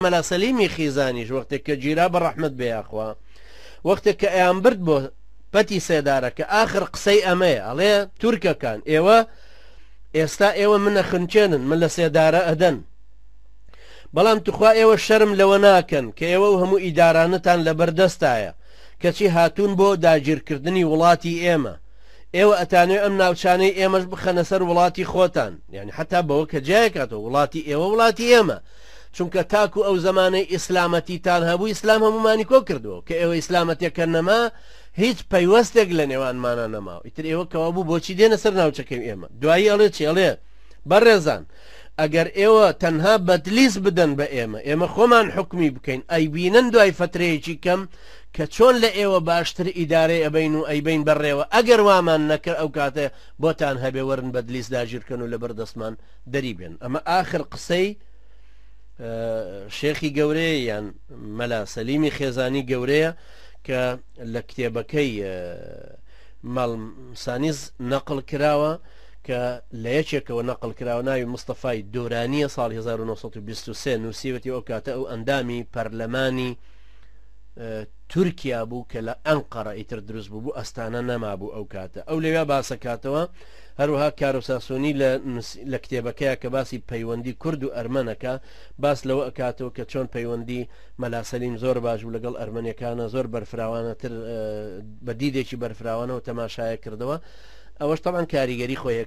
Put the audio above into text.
مەلا سەلیمی خیزانیش وەختێک کە گیرا بە ڕەحمەت بێ یاخوا وەختێک کە ئەیان برد بۆ پەتی سێدارە کە ئاخر قسەی ئەمەیە ئەڵێ تورکەکان ئێوە ئێستا ئێوە منە خنچێنن من لە سێدارە ئەدەن بەڵام توخوا ئێوە شەرم لەوە ناکەن کە ئێوە و هەموو ئیدارانەتان لەبەردەستایە کەچی هاتوون بۆ داگیرکردنی وڵاتی ئێمە ئێوە ئەتانەوێ ئەم ناوچانەی ئێمەش بخەنە سەر وڵاتی خۆتان یعنی حتا بەوە کە جیایکاتەوە وڵاتی ئێوە وڵاتی ئێمە چونکە تاکو ئەو زەمانەی ئیسلامەتیتان هەبوو ئیسلام هەمومانی کۆ کردووە کە ئێوە ئیسلامەتێکە نەما هیچ پەیوەستێک لە نێوانمانە نەماوە ئیتر ئێوە کەوا بوو بۆچی دێنە سەر ناوچەکەی ئێمە دوایی ئەڵێ چی ئەڵێ بەڕێزان ئەگەر ئێوە تەنها بەدلیس بدەن بە ئێمە ئێمە خۆمان حکومی بکەین ئەیبینن دوای فترەیەکی کەم کە چۆن لە ئێوە باشتر ئیدارەی ئەبین و ئەیبین بەڕێوە ئەگەر وامان نەکرد ئەو کاتە بۆتان هەبێ وەرن بەدلیس داگیرکەن و لەبەر دەستمان دەری بێن ئەمە ئاخر قسەی شێخی گەورەیە یان مەلا سەلیمی خێزانی گەورەیە کە لە کتێبەکەی ماڵسانیز نەقل کراوە کە لە یەکێکەوە نەقل کراوە ناوی مستەفای دۆرانیە ساڵ 1923 نووسیوەتی ئەو کاتە ئەو ئەندامی پەرلەمانی تورکیا بوو کە لە ئەنقەرە ئیتر دروست بوو بوو ئەستانە نەمابوو ئەو کاتە ئەو لەوێ باسەکاتەوە هەروەها کارۆساسۆنی لە لە کتێبەکەیا کە باسی پەیوەندی کورد و ئەرمەنەکە باس لەوە ئەکاتەوە کە چۆن پەیوەندی مەلا سەلیم زۆر باش بوو لەگەڵ ئەرمەنیەکانە زۆر بەرفراوانەتر بە دیدێکی بەرفراوانەوە تەماشایە کردەوە ئەوەش تەبعەن کاریگەری خۆی.